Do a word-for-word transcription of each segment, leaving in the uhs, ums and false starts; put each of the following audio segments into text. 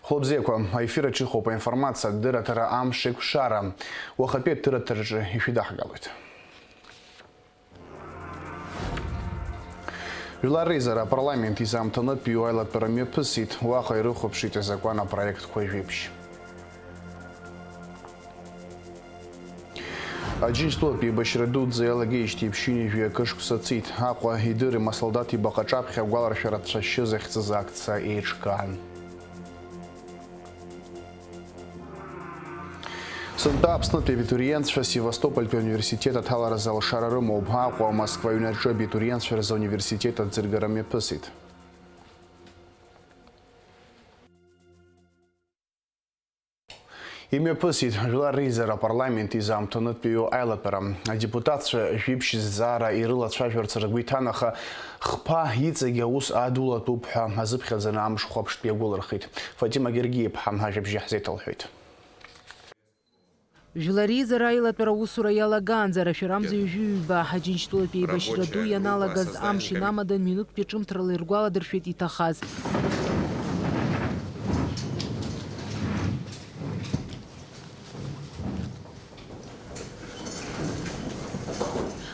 Хәлыбзиақәа, аефир аҿы иҟоуп аинформациа, адырраҭара амш еиқәшара. Уахатәи адырраҭараҿы ишәыдаҳгалоит. Жәлар реизара апарламент изаамҭанытәиу аилатәара мҩаԥысит, уаҟа ирыхәаԥшит азакәан апроектқәа жәиԥшь. Аџьынџьтәылатә еибашьра дуӡӡа иалагеижьҭеи ԥшьынҩажәи акы шықәса ҵит. Аҟәа идырым асолдаҭ ибаҟа аҿаԥхьа агәаларшәара ацәашьы захьӡыз акциа еиҿкаан. Сынтәа Аԥснытәи абитуриентцәа Севастопольтәи ауниверситет аҭаларазы алшара рымоуп. Аҟәа, Москва аҩнаҿы абитуриентцәа рзы ауниверситет аӡыргара мҩаԥысит. Имҩаԥысит Жәлар реизара апарламент изаамҭанытәиу аилатәара. Адепутатцәа жәиԥшь зҵаара ирылацәажәарц ргәы иҭан, аха хԥа иҵегь аус адулатәуп ҳәа азыԥхьаӡаны амш хәаԥштә иагәылырхит. Фатима Гергиеԥҳа ажәабжьы ҳзеиҭалҳәоит. Жәлар реизара аилатәара аусура иалагаанӡа рашәарамза ҩажәи ҩба Аџьынџьтәылатәи еибашьра ду ианалагаз амш инамадан минуҭтәи ҿымҭрала иргәаладыршәеит иҭахаз.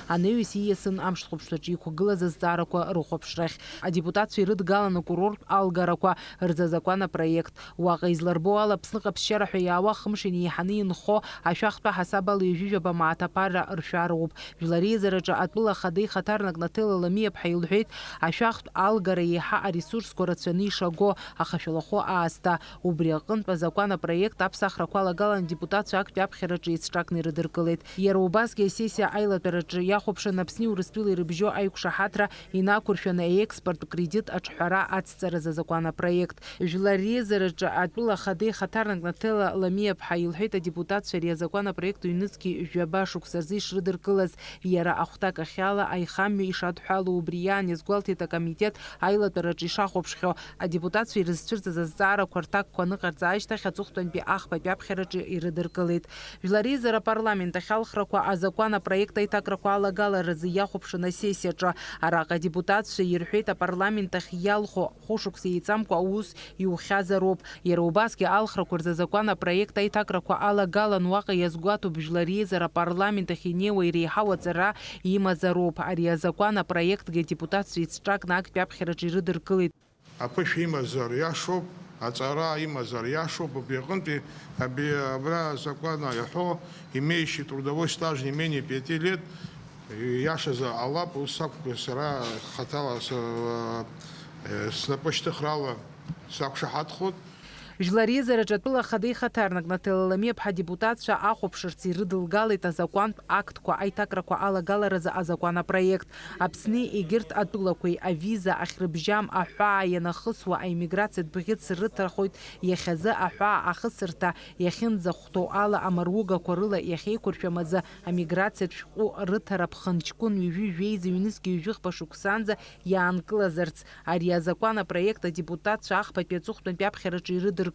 Анаҩс ииасын амш хәаԥштәаҿы иқәгылаз азҵаарақәа рыхәаԥшрахь. Адепутатцәа ирыдгалан акурорттә алгарақәа рзы азакәанопроект. Уаҟа изларбо ала, Аԥсныҟа аԥсшьара ҳәа иаауа хымш инеиҳаны инхо ашәахтәы ҳасаб ала ҩажәижәаба мааҭ аԥара ршәароуп. Жәлар реизараҿы атәыла ахада ихаҭарнак Наҭела Ламиаԥҳа илҳәеит, ашәахтә алгара еиҳа аресурсқәа рацәаны ишаго, аха шәалахәы аасҭа. Убри аҟынтә азакәан апроект аԥсахрақәа алагалан адепутатцәа актәи аԥхьараҿы еицҿакны ирыдыркылеит. Иара убасгьы асессиа аилатәараҿы иахәаԥшын Аԥсни Урыстәылеи рыбжьоу аиқәшаҳаҭра инақәыршәаны аекспорттә кредит аҿҳәара ацҵаразы азакәан апроект. Жәлар реизараҿы атәыла ахада ихаҭарнак Наҭела Ламиаԥҳа илҳәеит адепутатцәа ари азакәан апроект ҩнызқьи жәаба шықәса рзы ишрыдыркылаз, иара ахәҭак ахьала аихамҩа ишадҳәало убри иаан иазгәалҭеит акомитет аилатәараҿы ишахәаԥшхьоу. Адепутатцәа ирызцәырҵыз азҵаарақәа рҭакқәа аныҟарҵа ашьҭахь аҵыхәтәантәи ахԥатәи аԥхьараҿы ирыдыркылеит. Жәлар реизара апарламент ахь алхрақәа азакәан апроект аиҭакрақәа алагаларазы иахәаԥшын асессиаҿы. Араҟа адепутатцәа ирҳәеит, апарламент ахь иалху хәышықәса еиҵамкәа аус иухьазароуп. Иара убасгьы алхрақәа рзы азакәан апроект аиҭакрақәа алагалан, уаҟа иазгәаҭоуп, Жәлар реизара апарламент ахь инеиуа иреиҳау аҵара имазароуп. Ари азакәан апроектгьы адепутатцәа еицҿакны актәи аԥхьараҿы ирыдыркылеит. Аԥышәа имазар иашоуп, аҵара имазар иашоуп, убри аҟынтәи абри, абра азакәан иаҳәо, имеющий трудовой стаж не менее пяти лет, иашазы ҟалап, ус акәзар, сара хаҭала с-, э, снапы шьҭыхрала сақәшаҳаҭхоит. Жәлар реизараҿы атәыла ахада ихаҭарнак Наҭела Ламиаԥҳа адепутатцәа ахәаԥшырц ирыдылгалеит азакәантә актқәа аиҭакрақәа алагаларазы азакәан апроект. Аԥсни егьырҭ атәылақәеи авиза ахьрыбжьам аҳәаа ианахысуа аиммиграциатә бӷьыц рыҭахоит, иахьазы аҳәаа ахысырҭа иахьынӡахәҭоу ала амаругақәа рыла иахьеиқәыршәам азы амиграциатә шәҟәы рыҭара ԥхынҷкәын ҩажәи жәеиза ҩнызқьи ҩажәи хԥа шықәсанӡа иаанкылазарц. Ари азакәан апроект адепутатцәа ахԥатәи аҵыхәтәантәи аԥхьараҿы ирыдыркылеит.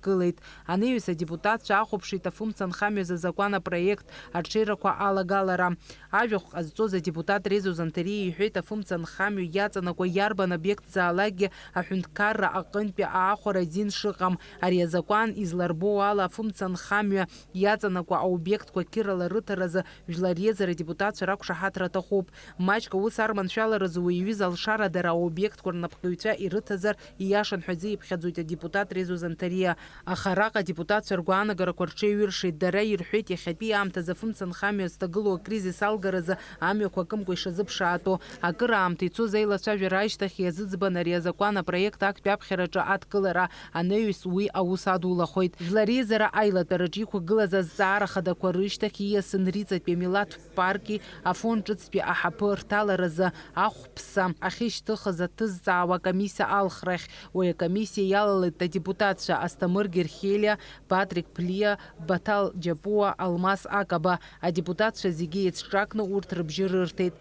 Анаҩс адепутатцәа ахәаԥшит афымца нхамҩа азы азакәан апроект аҽеирақәа алагалара. Ажәахә ҟазҵоз адепутат Резо Занҭариа иҳәеит, афымца нхамҩа иаҵанакуа иарбан обиектзаалакгьы аҳәынҭқарра аҟынтәи аахәара азин шыҟам. Ари азакәан изларбоу ала, афымца нхамҩа иаҵанакуа аобиектқәа қьырала рыҭаразы Жәлар реизара адепутатцәа рақәшаҳаҭра аҭахуп. Маҷк аус арманшәаларазы уи аҩыза алшара дара аобиектқәа рнапхгаҩцәа ирыҭазар ииашан ҳәа азы иԥхьаӡоит адепутат Резо Занҭариа. Аха араҟа адепутатцәа ргәаанагарақәа рҽеиҩыршеит. Дара ирҳәеит, иахьатәи аамҭазы афымца нхамҩа зҭагылоу акризис алгаразы амҩақәа акымкәа ишазыԥшаатәу. Акыраамҭа ицоз аилацәажәара ашьҭахь иазыӡбан ари азакәан апроект актәи аԥхьараҿы адкылара, анаҩс уи аус адулахоит. Жәлар реизара аилатәараҿы иқәгылаз азҵаара хадақәа рышьҭахь ииасын Риҵатәи амилаҭтә парки афонд ҿыцтәи аҳаԥы рҭаларазы ахәԥса ахьышьҭыхыз аҭызҵаауа акомиссиа алхрахь. Уи акомиссиа иалалеит адепутатцәа Асҭамыр Герхелиа, Патрик Ԥлиа, Баҭал Џьапуа, Алмас Акаба. Адепутатцәа зегьы еицҿакны урҭ рыбжьы рырҭеит.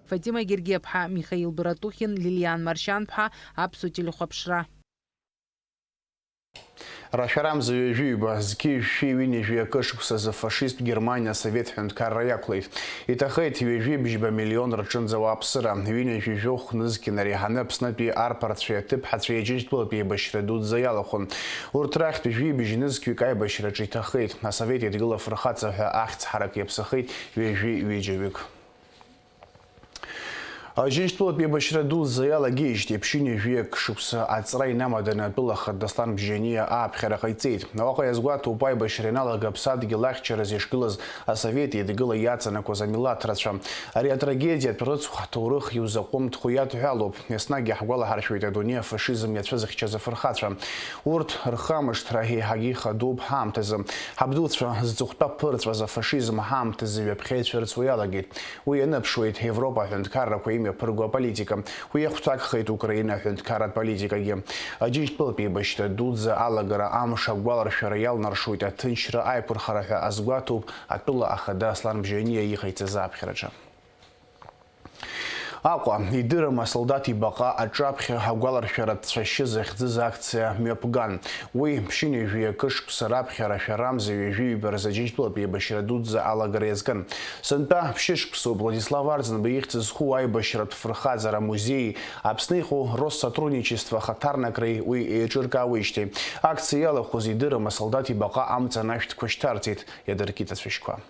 Фатима Гергиаԥҳа, Михаил Буратухин, Лилиан Маршьанԥҳа, Аԥсуа телехәаԥшра. Рашәарамза ҩажәи ҩба, зқьи жәшәи ҩынҩажәи акы шықәсазы фашисттә Германиа асовет ҳәынҭқарра иақәлеит. Иҭахеит ҩажәи бжьба миллион рҿынӡа ауааԥсыра, ҩынҩажәи жәохә нызқь инареиҳаны Аԥснытәи арԥарцәеи аҭыԥҳацәеи Аџьынџьтәылатә еибашьра дуӡӡа иалахәын. Урҭ рахьтә жәибжь нызқьҩык аибашьраҿы иҭахеит. Асовет Еидгыла афырхаҵа ҳәа ахьӡ ҳарак иаԥсахеит ҩажәи ҩыџьаҩык. Аџьынџьтәылатә еибашьра дуӡӡа иалагеижьҭеи ԥшьынҩажәи акы шықәса аҵра инамаданы атәылахада Аслан Бжьаниа ааԥхьара ҟаиҵеит. Уаҟа иазгәаҭоуп аибашьра ианалага аԥсадгьыл ахьчараз ишгылаз асовет еидгыла иаҵанакуаз амилаҭ рацәа. Ари атрагедиатә рыцхә ҳҭоурых иузаҟәымҭхо иадҳәалоуп. Еснагь иаҳгәалаҳаршәоит адунеи афашизм иацәызыхьчаз афырхацәа. Урҭ рхамышҭра еиҳагьы ихадоуп ҳаамҭазы. Ҳабдуцәа зҵыхәтәа ԥырҵәаз афашизм ҳаамҭазы ҩаԥхьа ицәырҵуа иалагеит. Уи ианыԥшуеит Европа аҳәынҭқаррақәа имҩаԥырго аполитика. Уи иахәҭакхеит Украина аҳәынҭқарратә политикагьы. Аџьынџьтәылатә еибашьра дуӡӡа алагара амш агәаларшәара иалнаршоит аҭынчра аиқәырхара ҳәа азгәаҭоуп атәыла ахада Аслан Бжьаниа иҟаиҵаз аԥхьараҿы. Аҟәа, идырым асолдаҭ ибаҟа аҿаԥхьа агәаларшәара цәашьы захьӡыз акциа мҩаԥган. Уи ԥшьынҩажәи акы шықәса раԥхьа рашәарамза ҩажәи ҩба рзы Аџьынџьтәылатә еибашьра дуӡӡа алагара иазкын. Сынтәа ԥшьышықәсоуп Владислав Арӡынба ихьӡ зху аибашьратә фырхаҵара амузеии Аԥсны иҟоу Россотрудничество ахаҭарнакраи уи еиҿыркаауеижьҭеи. Акциа иалахәыз идырым асолдаҭ ибаҟа амҵан ашәҭқәа шьҭарҵеит, иадыркит ацәашьқәа.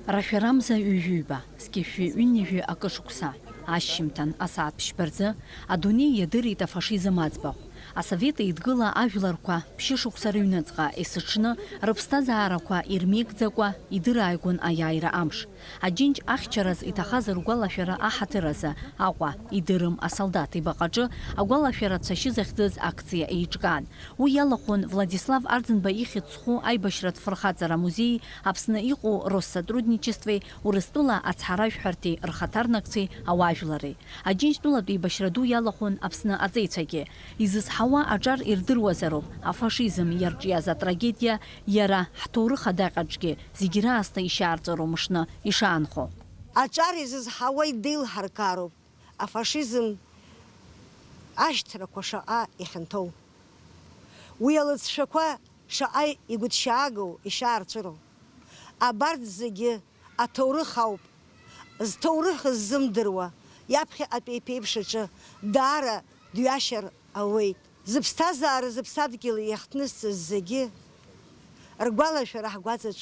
Рашәарамза ҩажәи ҩба, зқьышәи ҩынҩажәи акы шықәса, ашьжьымҭан асааҭ ԥшьба рзы адунеи иадырит афашизм аӡбахә. Асовет Еидгыла ажәларқәа ԥшьышықәса рыҩныҵҟа есыҽны рыԥсҭазаарақәа ирмеигӡакәа идырааигәан аиааира амш. Аџьынџь ахьчараз иҭахаз ргәалашәара аҳаҭыр азы Аҟәа, идырым асолдаҭ ибаҟаҿы агәалашәара цәашьы захьӡыз акциа еиҿкаан. Уи иалахәын Владислав Арӡынба ихьӡ зху аибашьратә фырхаҵара амузеии Аԥсны иҟоу Россотрудничествеи Урыстәыла ацҳаражәҳәарҭеи рхаҭарнакцәеи ауаажәлари. Аџьынџьтәылатә еибашьра ду иалахәын Аԥсны аҵеицәагьы. Изызҳауа аҿар ирдыруазароуп, афашизм иарҿиаз атрагедиа иара ҳҭоурых адаҟьаҿгьы зегь раасҭа ишьаарҵәыроу мышны ишаанхо. Аҿар изызҳауа идеилҳаркаароуп. Афашизм ашьҭрақәа шаҟа ихьанҭоу, уи алыҵшәақәа шаҟа игәыҭшьаагоу, ишьаарҵәыроу. Абарҭ зегьы аҭоурых ауп. Зҭоурых ззымдыруа, иаԥхьаҟатәи иԥеиԥш аҿы даара дҩашьар ауеит. Зыԥсҭазаара зыԥсадгьыл иахҭнысҵаз зегьы ргәалашәара ҳгәаҵаҿ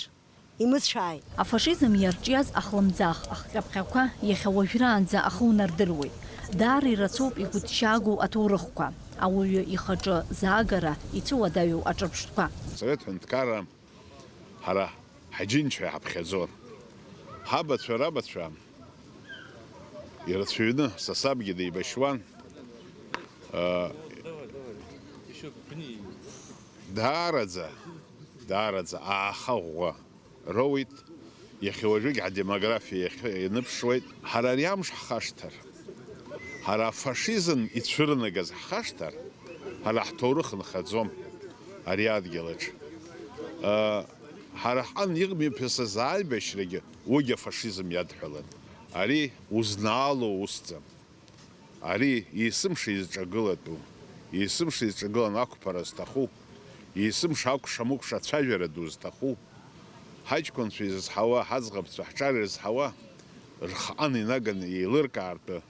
имыцәааит. Афашизм иарҿиаз ахлымӡаах ахҟьаԥҟьақәа иахьа уажәраанӡа ахы унардыруеит. Даара ирацәоуп игәыҭшьаагоу аҭоурыхқәа. Ауаҩы ихаҿы заагара ицәыуадаҩу аҿырԥштәқәа. Асовет ҳәынҭқарра ҳара ҳаџьынџьҳәа иҳаԥхьаӡон. Ҳабацәа рабацәа ирацәаҩны, са сабгьы деибашьуан. Даараӡа, даараӡа ааха ӷәӷәа роуит, иахьа уажәыгь ҳдемографиа иахь-, ианыԥшуеит. Ҳара ари амш ҳхашҭыр, ҳара афашизм ицәырнагаз ҳхашҭыр, ҳара ҳҭоурых нхаӡом ари адгьыл аҿы. Ҳара ҳҟан иҟамҩаԥысыз аибашьрагьы уигь афашизм иадҳәалан. Ари узнаало усӡам. Ари есымша изҿагылатәу, есымша изҿагыланы ақәԥара зҭаху, есымша акәша-мыкәша ацәажәара ду зҭаху, ҳаҷкәынцәа изызҳауа, ҳаӡӷабцәа ҳҿар ирызҳауа, рхаан инаганы еилыркаартә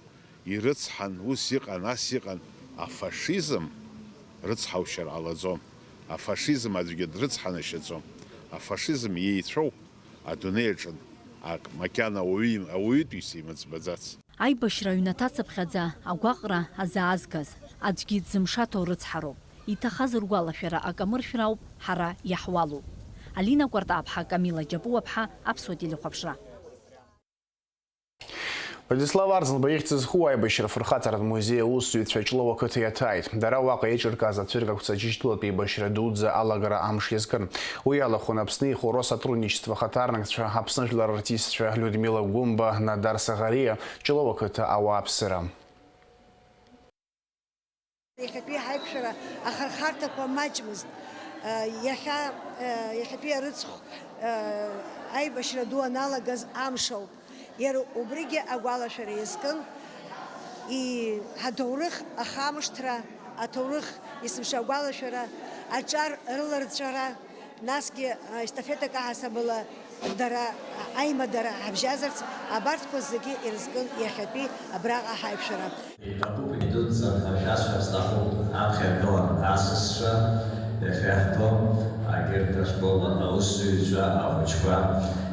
ирыцҳан, ус иҟан, ас иҟан, афашизм рыцҳаушьар ҟалаӡом, афашизм аӡәгьы дрыцҳанашьаӡом, афашизм иеицәоу адунеи аҿы ак макьана ауаҩы-, ауаҩытәыҩса имыӡбаӡац. Аибашьра аҩнаҭацыԥхьаӡа агәаҟра азаазгаз, аӡәгьы дзымшаҭо рыцҳароуп. Иҭахаз ргәалашәара акамыршәра ауп ҳара иаҳуалу. Алина Кәартаԥҳа, Камила Џьапуаԥҳа, Аԥсуа телехәаԥшра. Владислав Арӡынба ихьӡ зху аибашьра фырхаҵаратә музеи аусзуҩцәа Ҷлоу ақыҭа иаҭааит. Дара уаҟа еиҿыркааз ацәыргақәҵа Аџьынџьтәылатә еибашьра дуӡӡа алагара амш иазкын. Уи алахәын Аԥсны иҟоу Россотрудничество ахаҭарнакцәа, Аԥсны жәлар рартистцәа Людмила Гәымба, Надар Саӷариа, Ҷлоу ақыҭа ауааԥсыра. Иахьатәи ҳаиқәшәара ахырхарҭақәа маҷмызт. Иахьа, иахьатәи арыцхә аибашьра ду аналагаз амш ауп. Иара убригьы агәалашәара иазкын, и-, ҳаҭоурых ахамышҭра Аҭоурых есымша агәалашәара, аҿар рыларҵәара, насгьы, а, естафетак аҳасабала дара, а, аимадара ҳабжьазарц, абарҭқәа зегьы ирызкын иахьатәи абраҟа ҳаиқәшәара. Иҭабуп, идуӡӡан ҳәа шәасҳәар сҭахуп, аԥхьа игылан асасцәа, иахьа иаҳҭо, егьырҭ ашкол аусзуҩцәа, ахәыҷқәа,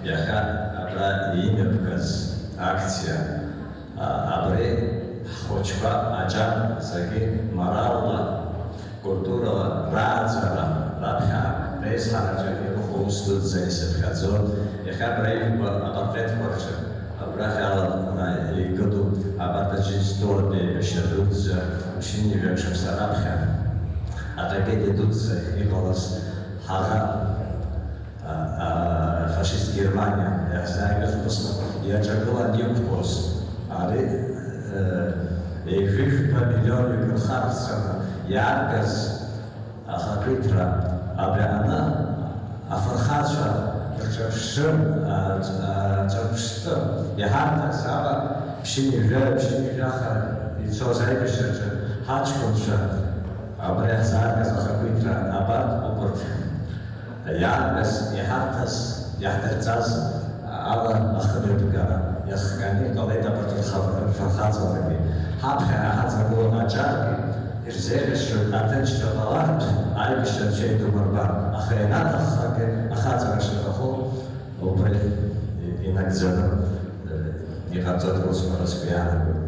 иахьа абра имҩаԥгаз акциа, а, абри ҳхәыҷқәа аҿар зегьы моралла, культурала рааӡара раԥхьа реизҳараҿы ирыхәо ус дуӡӡа исыԥхьаӡо, иахьа абра иҩба апатреҭқәа рҿы, абрахь ала, а, игылоуп абарҭ аџьынџьтәылатә еибашьра дуӡӡа, ԥшьынҩажәа шықәса раԥхьа атрагедиа дуӡӡа иҟалаз ҳаӷа а, а, фашист Германиа иаҳзааигаз усҟан иаҿагылан иқәԥоз ари, э, ҩажәи жәба миллионҩык рхарццаны иааргаз ахақәиҭра абри аҟны афырхацәа рҿырԥштәы, а, а, ҿырԥштәы иҳарҭаз ала ԥшьынҩажәа, ԥшьынҩажәаха ицоз аибашьраҿы ҳаҷкәынцәа абра иаҳзааргаз ахақәиҭра абарҭ ауп урҭ. Иаартыз, иҳарҭаз, иаҳдырҵаз ала ахымҩаԥгара иахҟьаны иҟалеит абарҭ рхаф-, рфырхаҵарагьы. Ҳаԥхьа иҳаҵагылоу аҿаргьы ирзеиӷьасшьоит аҭынчра ҟалартә аибашьра анцәа идумырбар, аха ианаҭаххагьы ахаҵара шаҭаху убри инагӡаны, э, иҟарҵоит русқәа рыцкы иаанагоит.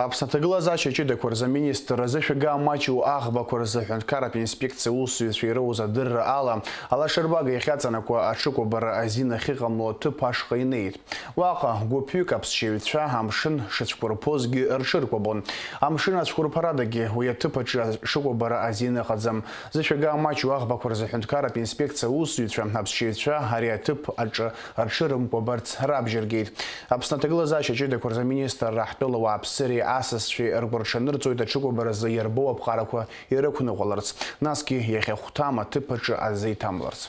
Аԥсны аҭагылазаашьа ҷыдақәа рзы аминистр зышәага амаҷу аӷбақәа рзы аҳәынҭқарратә инспекциа аусзуҩцәа ироуз адырра ала, алашарбага иахьаҵанакуа аҽыкәабара азин ахьыҟамло аҭыԥ ашҟа инеит. Уаҟа гәыԥҩык аԥсшьаҩцәа амшын шыцәқәырԥозгьы рҽыркәабон. Амшын ацәқәырԥарадагьы уи аҭыԥ аҿы аҽыкәабара азин ыҟаӡам. Зышәага амаҷу аӷбақәа рзы аҳәынҭқарратә инспекциа аусзуҩцәа аԥсшьаҩцәа ари аҭыԥ аҿы рҽырымкәабарц рабжьаргеит. Аԥсны аҭагылазаашьа ҷыдақәа рзы аминистрра ҳтәыла ауааԥсыреи асасцәеи ргәырҽанырҵоит аҽыкәабаразы иарбоу аԥҟарақәа ирықәныҟәаларц, насгьы иахьахәҭам аҭыԥ аҿы азы иҭамларц.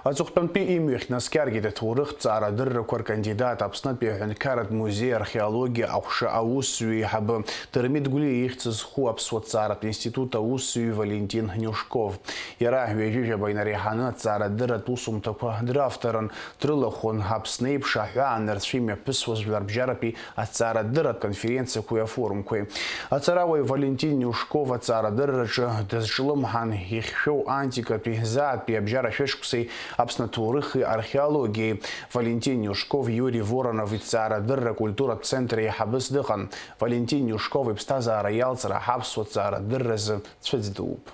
Аҵыхәтәантәи имҩахь наскьаргеит аҭоурыхтә ҵаарадыррақәа ркандидат, Аԥснытәи аҳәынҭқарратә музеи археологиа аҟәша аусзуҩы еиҳабы Дырмит Гәлиа ихьӡ зху аԥсуа ҭҵааратә институт аусзуҩы Валентин Ниушков. Иара ҩажәижәаба инареиҳаны аҭҵаарадырратә усумҭақәа дравторын, дрылахәын, Аԥсны еиԥш аҳәаа анырцәы имҩаԥысуаз жәларбжьаратәи аҭҵаарадырратә конференциақәеи афорумқәеи. Аҵарауаҩ Валентин Ниушков аҭҵаарадырраҿы дазҿлымҳан, ихьшәоу антикатәи, заатәи абжьара шәышықәсеи Аԥсны аҭоурыхи археологиеи. Валентин Ниушков Иури Воронов иҭҵаарадырра акультуратә центр еиҳабыс дыҟан. Валентин Ниушков иԥсҭазаара иалҵра ҳаԥсуа ҭҵаарадырразы цәыӡ дууп.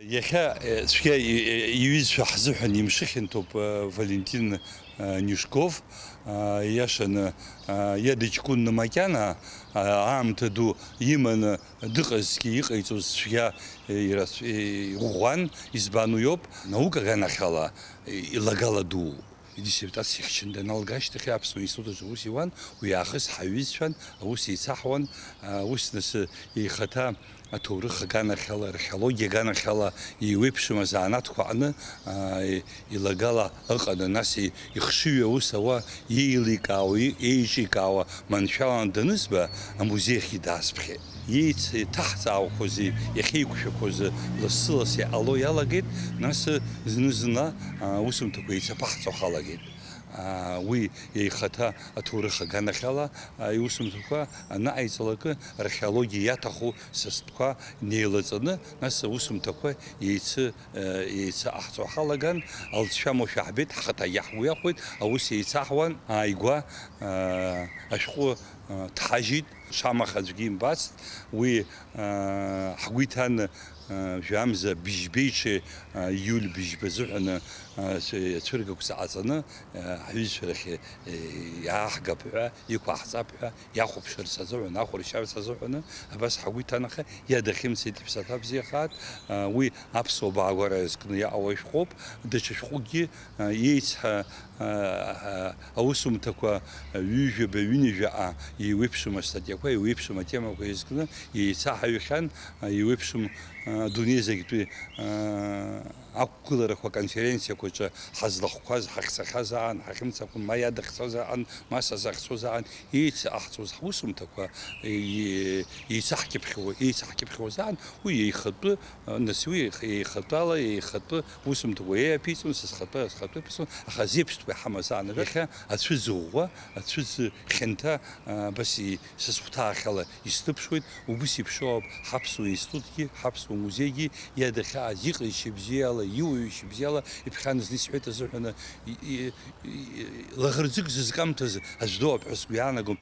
Иахьа, э, цәгьа и-, и-, иҩызцәа ҳзыҳәан имшыхьанҭоуп, э, Валентин, э, Ниушков. Э, иашаны, э, иа дыҷкәынны макьана, э, аамҭа ду иманы дыҟазҭгьы иҟаиҵоз цәгьа, э, ирацә-, э, иӷәӷәан, избан уиоуп, наука аганахьала, э, илагала дуу. Идиссертациа ихьчаны даналга ашьҭахь Аԥсуа институт аҿы аус иуан, уи аахыс ҳаиҩызцәан аус еицаҳуан, а, ус нас, э, ихаҭа аҭоурых аганахьала, археологиа аганахьала еиуеиԥшым азанааҭқәа аҟны, а, и-, илагала ыҟаны, нас и-, ихшыҩ аус ауа, иеиликаауа, и-, еиҿикаауа маншәалан данызба, амузеи ахь идаасԥхьеит. Иеиц-, иҭаҳҵаауақәози иахьеиқәшәақәози лассы-ласс иҟало иалагеит, нас зны-зынла, а, аусумҭақәа еицаԥаҳҵо ҳалагеит. А, уи ихаҭа аҭоурых аганахьала, а, иусумҭақәа анаҟаиҵалакы, археологиа иаҭаху са стәқәа неилаҵаны, нас аусумҭақәа еицы-, э, еицаҟаҳҵо ҳалаган, алҵшәа амоушәа ҳбеит, ҳхаҭагьы ҳгәы иахәеит, аус еицаҳуан, ааигәа, э, ашәҟәы, э, ҭҳажьит, шамаха аӡәгьы имбацт, уи, э, ҳгәы иҭан, э, жәамза быжьбеиҽи, э, иуль быжьба азыҳәаны, э, ацәыргақәҵа ҟаҵаны, э, ҳҩызцәа рахь, э, иааҳгап ҳәа, иқәаҳҵап ҳәа, иахәаԥшырц азыҳәан, ахәаршьарц азыҳәаны, абас ҳгәы иҭан, аха иадахьымцеит, иԥсаҭа бзиахааит, а, уи аԥсуа баагәара иазкны иаауа ишәҟәоуп, даҽа шәҟәыкгьы, а, иеицҳа-, а, а, аусумҭақәа ҩыжәаба, ҩынҩажәаҟа Еиуеиԥшым астатиақәа, еиуеиԥшым атемақәа иазкны еицаҳаҩхьан, еиуеиԥшым, а, адунеи зегьтәи, а, ақәгыларақәа, аконференциақәа рҿы ҳазлахәқәаз, ҳахьцахьаз аан, ҳахьымцақәа, ма иадахьцоз аан, ма сазахьцоз аан, еицаҟаҳҵоз ҳусумҭақәа, е-, еицаҳкьыԥхьуа, еицаҳкьыԥхьуаз аан, уи еихатәы, а, нас уи еих-, еихатәала, еихатәы усумҭақәа еиаԥиҵон, са схатәы, схатәы аԥиҵон, аха зеиԥштәқәа иҳамаз аан, иахьа ацәыӡ ӷәӷәа, ацәыӡ хьанҭа, а, абас и-, сызхәҭаахьала исҭыԥшуеит, убыс иԥшоуп ҳаԥсуа институтгьы, ҳаԥсуа музеигьы иадахьааз, иҟаишьа бзиала, иуаҩышьа бзиала, иԥхьан зны исҳәеит азыҳәаны, и-, и-, и-, лаӷырӡык зызкамҭаз аӡә доуп ҳәа сгәы иаанагом.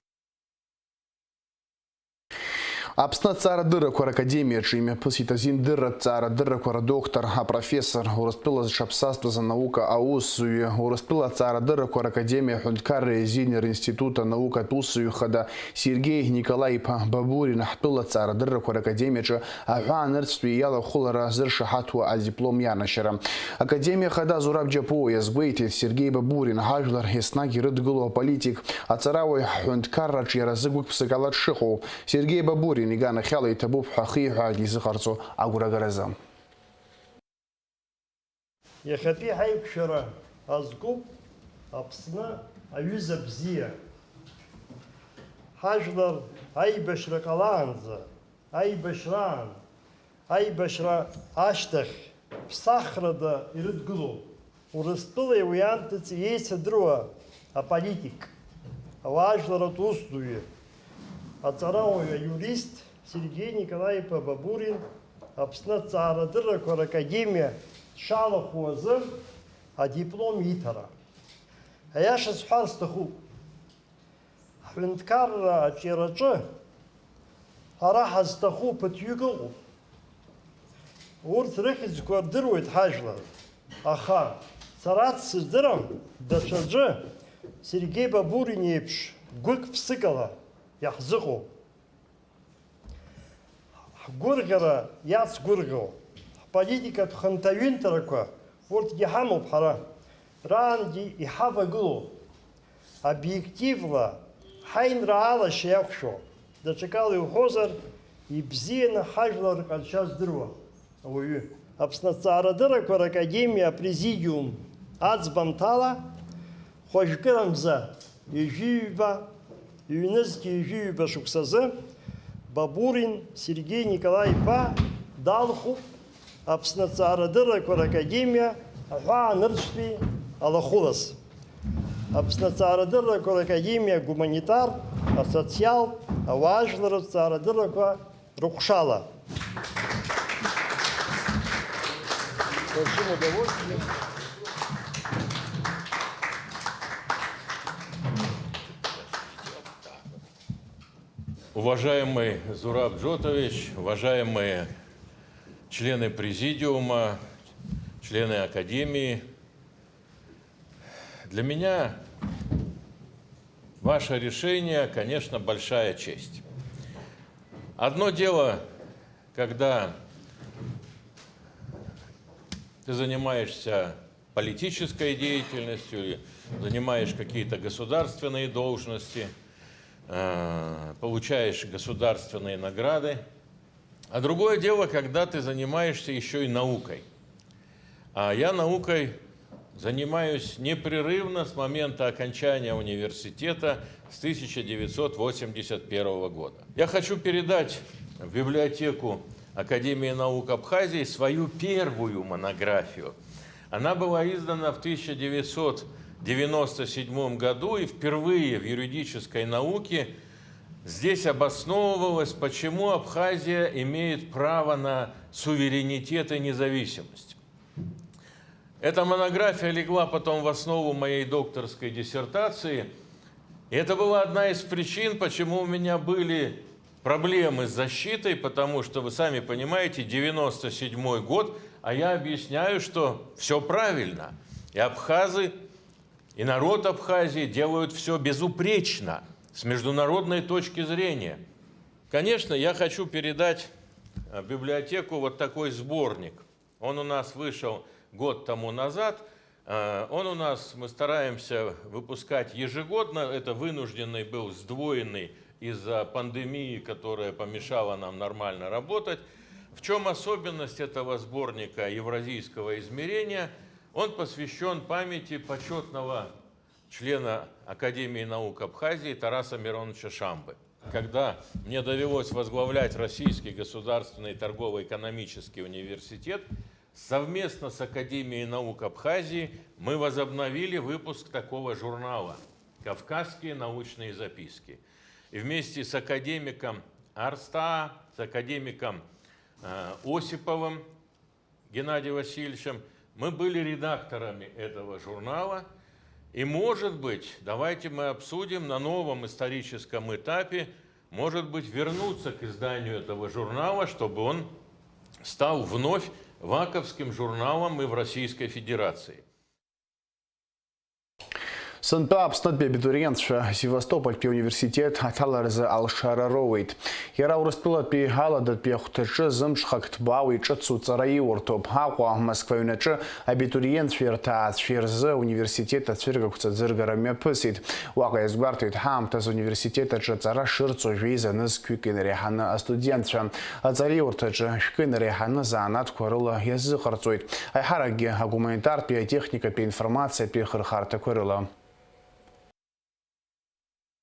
Аԥсны аҭҵаарадыррақәа ракадемиаҿы имҩаԥысит азин дырратә ҭҵаарадыррақәа рдоктор, апрофессор, Урыстәыла зҽаԥсазтәыз анаука аусзуҩы, Урыстәыла аҭҵаарадыррақәа ракадемиа аҳәынҭқарра еизины ринститут анаукатә усзуҩы хада Сергеи Николаи-иԥа Бабурин ҳтәыла аҭҵаарадыррақәа ракадемиаҿы аҳәаанырцәтәи иалахәылара зыршаҳаҭуа адиплом ианашьара. Академиа хада Зураб Џьапуа иазгәеиҭеит, Сергеи Бабурин ҳажәлар еснагь ирыдгыло аполитик, аҵарауаҩ ҳҳәынҭқарраҿ иара зы гәык-ԥсыкала дшыҟоу. Сергеи Бабурин иганахьала иҭабуп ҳәа ахиҳәаагьы изыҟарҵо агәрагаразы. Иахьатәи ҳаиқәшәара азкуп Аԥсны аҩыза бзиа. Ҳажәлар аибашьра ҟалаанӡа, аибашьраан, аибашьра ашьҭахь ԥсахрада ирыдгылоуп Урыстәылеи уи анҭыҵ еицадыруа аполитик, ауаажәларатә усзуҩы, аҵарауаҩ, аиурист Сергеи Николаи-иԥа Бабурин Аԥсны аҭҵаарадыррақәа ракадемиа дшалахәу азы адиплом иҭара. Аиаша сҳәар сҭахуп. Ҳҳәынҭқарра аҿиараҿы ҳара ҳазҭаху ԥыҭҩык ыҟоуп. Урҭ рыхьӡқәа рдыруеит ҳажәлар, аха сара дсыздырам, даҽаӡәы Сергеи Бабурин иеиԥш гәык-ԥсыкала иаҳзыҟоу. Ҳгәырӷьара иацгәырӷьо, ҳполитикатә хынҭаҩынҭрақәа, урҭгьы ҳамоуп ҳара, раангьы иҳавагылоу, обиективла, ҳаинраалашьа иақәшәо, даҽакала иуҳәозар, ибзианы ҳажәлар рҟазшьа здыруа ауаҩы. Аԥсны аҭҵаарадыррақәа ракадемиа апрезидиум аӡбамҭала, хәажәкырамза ҩажәи ҩба, ҩнызқь ҩажәи ҩба шықәсазы Бабурин Сергеи Николаи-иԥа далхуп Аԥсны аҭҵаарадыррақәа ракадемиа аҳәаанырцәтәи алахәылаз. Аԥсны аҭҵаарадыррақәа ракадемиа агуманитар, асоциалтә, ауаажәларратә ҭҵаарадыррақәа рыҟәшала. С большим удовольствием. Уважаемый Зураб Джотович, уважаемые члены президиума, члены Академии, для меня ваше решение, конечно, большая честь. Одно дело, когда ты занимаешься политической деятельностью, занимаешь какие-то государственные должности, э, получаешь государственные награды. А другое дело, когда ты занимаешься еще и наукой. А я наукой занимаюсь непрерывно с момента окончания университета с тысяча девятьсот восемьдесят первого года. Я хочу передать в библиотеку Академии наук Абхазии свою первую монографию. Она была издана в тысяча девятьсот девяносто седьмом году, и впервые в юридической науке здесь обосновывалось, почему Абхазия имеет право на суверенитет и независимость. Эта монография легла потом в основу моей докторской диссертации. И это была одна из причин, почему у меня были проблемы с защитой, потому что, вы сами понимаете, девяносто седьмой год, а я объясняю, что всё правильно. И абхазы, и народ Абхазии делают всё безупречно с международной точки зрения. Конечно, я хочу передать, э, в библиотеку вот такой сборник. Он у нас вышел год тому назад. Э, он у нас, мы стараемся выпускать ежегодно. Это вынужденный был сдвоенный из-за пандемии, которая помешала нам нормально работать. В чем особенность этого сборника «Евразийского измерения»? Он посвящен памяти почетного члена Академии наук Абхазии Тараса Мироновича Шамбы. Когда мне довелось возглавлять Российский государственный торгово-экономический университет, совместно с Академией наук Абхазии мы возобновили выпуск такого журнала «Кавказские научные записки». И вместе с академиком Арста, с академиком э, Осиповым Геннадием Васильевичем, мы были редакторами этого журнала. И, может быть, давайте мы обсудим на новом историческом этапе, может быть, вернуться к изданию этого журнала, чтобы он стал вновь ваковским журналом и в Российской Федерации. Сынтәа Аԥснытәи абитуриентцәа Севастопольтәи ауниверситет аҭаларазы алшара роуеит. Иара Урыстәылатәи аладатәи ахәҭаҿы зымҽхак ҭбаауа иҿыцу ҵараиурҭоуп. Аҟәа, Москва аҩнаҿы абитуриентцәеи рҭаацәеи рзы ауниверситет ацәыргақәҵа ӡыргара мҩаԥысит. Уаҟа иазгәарҭеит ҳаамҭазы ауниверситет аҿы аҵара шырҵо жәеиза нызқьҩык инареиҳаны астудентцәа. Аҵараиурҭаҿы шәкы инареиҳаны занааҭқәа рыла иазыҟарҵоит. Аиҳаракгьы агуманитартәи, атехникатәи, аинформациатәи ахырхарҭақәа рыла.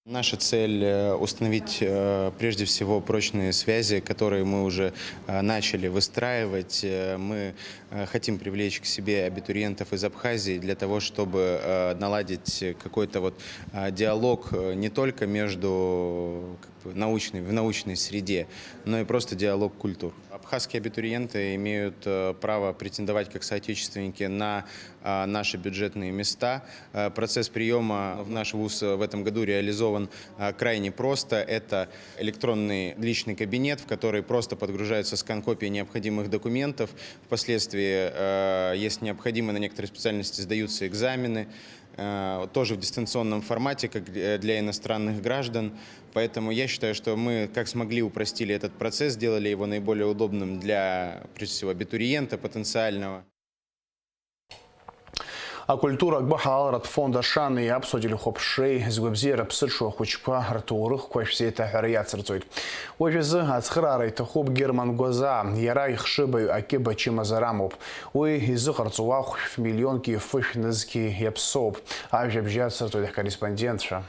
Наша цель, э, установить, э, прежде всего прочные связи, которые мы уже, э, начали выстраивать. Э, мы, э, хотим привлечь к себе абитуриентов из Абхазии для того, чтобы, э, наладить какой-то вот, э, диалог, э, не только между, как бы, научной, в научной среде, но и просто диалог культур. Абхазские абитуриенты имеют, э, право претендовать как соотечественники на, э, наши бюджетные места. Э, процесс приёма в наш вуз, э, в этом году реализован, э, крайне просто. Это электронный личный кабинет, в который просто подгружаются скан-копии необходимых документов. Впоследствии, э, если необходимо, на некоторые специальности сдаются экзамены, э, тоже в дистанционном формате, как для, для иностранных граждан. Поэтому я считаю, что мы, как смогли, упростили этот процесс, сделали его наиболее удобным для, прежде всего, абитуриента потенциального. Акультура агәыҳалалратә фонд Ашани аԥсуа телехәаԥшреи згәабзиара ԥсыҽу ахәыҷқәа рҭоурыхқәа шәзеиҭаҳәара иацырҵоит. Уажәазы ацхыраара иҭахуп Герман Гәазаа, иара ихшыбаҩ Акьыба Чымазар амоуп. Уи изыҟарҵо ахә шә-миллионки фышә нызқьи иаԥсоуп. Ажәабжь ацырҵоит ҳкорреспондентцәа.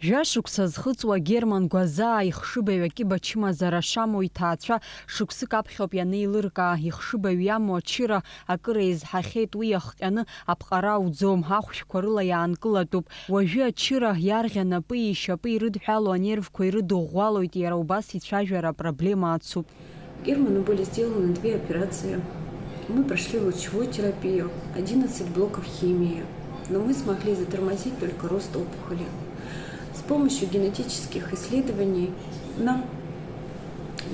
Жәа шықәса зхыҵуа Герман Гәазаа ихшыбаҩ Акьыба Чымазар Ашамоу иҭаацәа шықәсык аԥхьоуп ианеилыркаа, ихшыбаҩ иамоу ачыра акыр еизҳахьеит, уи иахҟьаны аԥҟара ауӡом, ахәшәқәа рыла иаанкылатәуп. Уажәы ачыра иарӷьа напи ишьапи ирыдҳәалоу анервқәа ирыдыӷәӷәалоит, иара убас ицәажәара апроблема ацуп. Герману были сделаны две операции. Мы прошли лучевую терапию, одиннадцать блоков химии, но мы смогли затормозить только рост опухоли. С помощью генетических исследований нам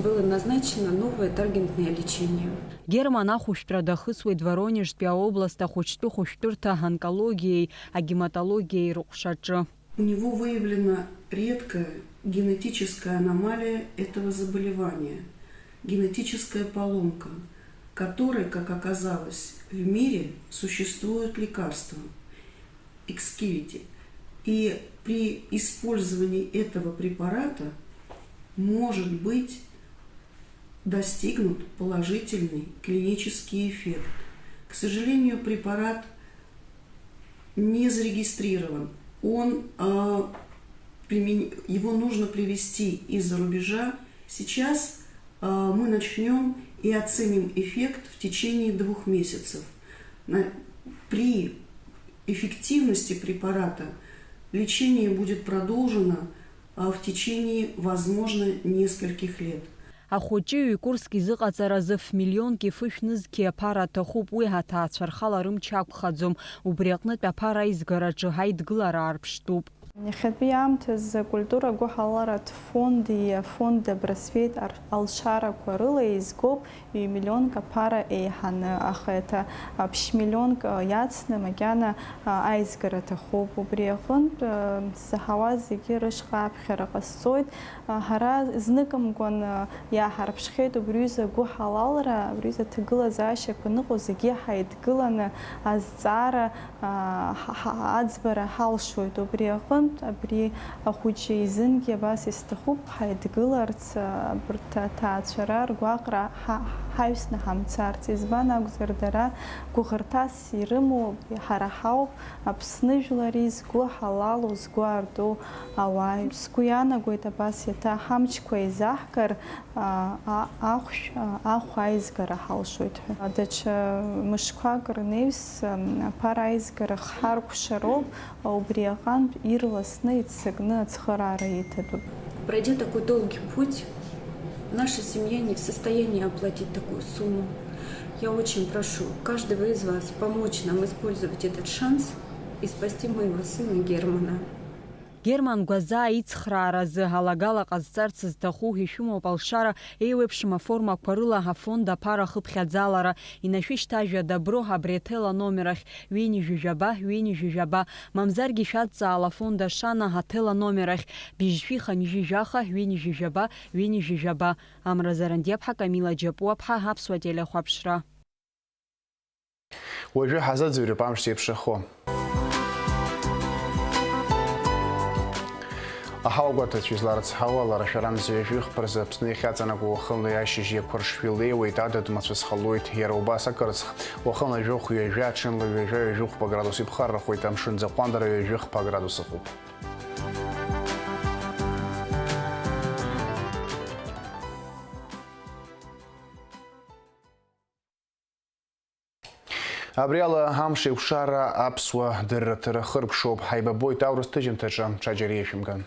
было назначено новое таргетное лечение. Герман ахәышәтәра дахысуеит Воронежтәи аобласт ахәыҷтәы хәышәтәырҭа онкологиеи агематологиеи рыҟәшаҿы. У него выявлена редкая генетическая аномалия этого заболевания, генетическая поломка, которой, как оказалось, в мире существуют лекарства, Экскивити. И при использовании этого препарата может быть достигнут положительный клинический эффект. К сожалению, препарат не зарегистрирован. Он, а, примен-, его нужно привезти из-за рубежа. Сейчас, а, мы начнём и оценим эффект в течение двух месяцев. На-, при эффективности препарата лечение будет продолжено, а, в течение, возможно, нескольких лет. Ахәыҷы ҩ-курск изыҟаҵаразы ф-миллионки фышә нызқьи аԥара аҭахуп, уи аҭаацәа рхала рымч ақәхаӡом, убри аҟнытә аԥара аизгараҿы аидгылара аарԥштәуп. Иахьатәи аамҭазы акультура агәыҳалалратә фонди афонд Добросвет ар-, алшарақәа рыла еизгоуп ҩ-миллионк аԥара еиҳаны, аха еиҭа ԥшь-миллионк иацны макьана аизгара аҭахуп. Убри аҟынтә, сзаҳауа зегьы рышҟа аԥхьара ҟасҵоит. Ҳара зныкымкәан иааҳарԥшхьеит убри ҩыза агәыҳалалра, абри ҩыза аҭагылазаашьақәа аныҟоу зегьы ҳаидгыланы азҵаара, ҳа-, ҳа-, аӡбара ҳалшоит. Убри аҟынтә Абри ахәыҷы изынгьы абас исҭахуп ҳаидгыларц, абарҭ аҭаацәара ргәаҟра ҳа-, ҳаҩсны ҳамцарц, избан акәзар, дара гәыӷырҭас ирымоуп, ҳара ҳауп Аԥсны жәлар изгәы ҳалалу, згәы арту ауаа. Сгәы иаанагоит абас иаҭа ҳамчқәа еизаҳгар, а, а, ахәшә, а, ахә аизгара ҳалшоит ҳәа. Даҽа мышқәак рнаҩс, ам, аԥара аизгара хҳаркәшароуп, убри аҟынтә ирласны иццакны ацхыраара иҭатәуп. Пройдя такой долгий путь, наша семья не в состоянии оплатить такую сумму. Я очень прошу каждого из вас помочь нам использовать этот шанс и спасти моего сына Германа. Герман Гәазаа ицхрааразы алагала ҟазҵарц зҭаху ишәымоуп алшара еиуеиԥшым аформақәа рыла афонд аԥара хыԥхьаӡалара, инашәышьҭ ажәа добро абри аҭел аномер ахь, ҩынҩажәи жәаба, ҩынҩажәи жәаба, мамзаргьы шәадҵаала афонд Ашана аҭел аномер ахь, быжьшәи хынҩажәи жәаха, ҩынҩажәи жәаба, ҩынҩажәи жәаба. Амра Зарандиаԥҳа, Камила Џьапуаԥҳа, Аԥсуа телехәаԥшра. Уажәы ҳазыӡырҩып амш зеиԥшрахо. Аҳауагәаҭацәа изларыцҳауа, лара шәара мза ҩажәи хԥа рзы Аԥсны иахьаҵанакуа уахынла ашьыжь иақәыршшәы илеиуеит, адыд мацәыс ҟалоит, иара убас акырцх. Уахынла жәохә ҩажәа, аҽынла ҩажәа, ҩажәи хәба градус иԥхаррахоит, амшын ӡахәандараҩ ҩажәи хԥа градус ыҟоуп. Абри ала амш еиқәшара аԥсуа дырраҭара хыркәшоуп. Ҳаибабоит аурыс ҭыжьымҭаҿы, ҽаџьара иашәымган.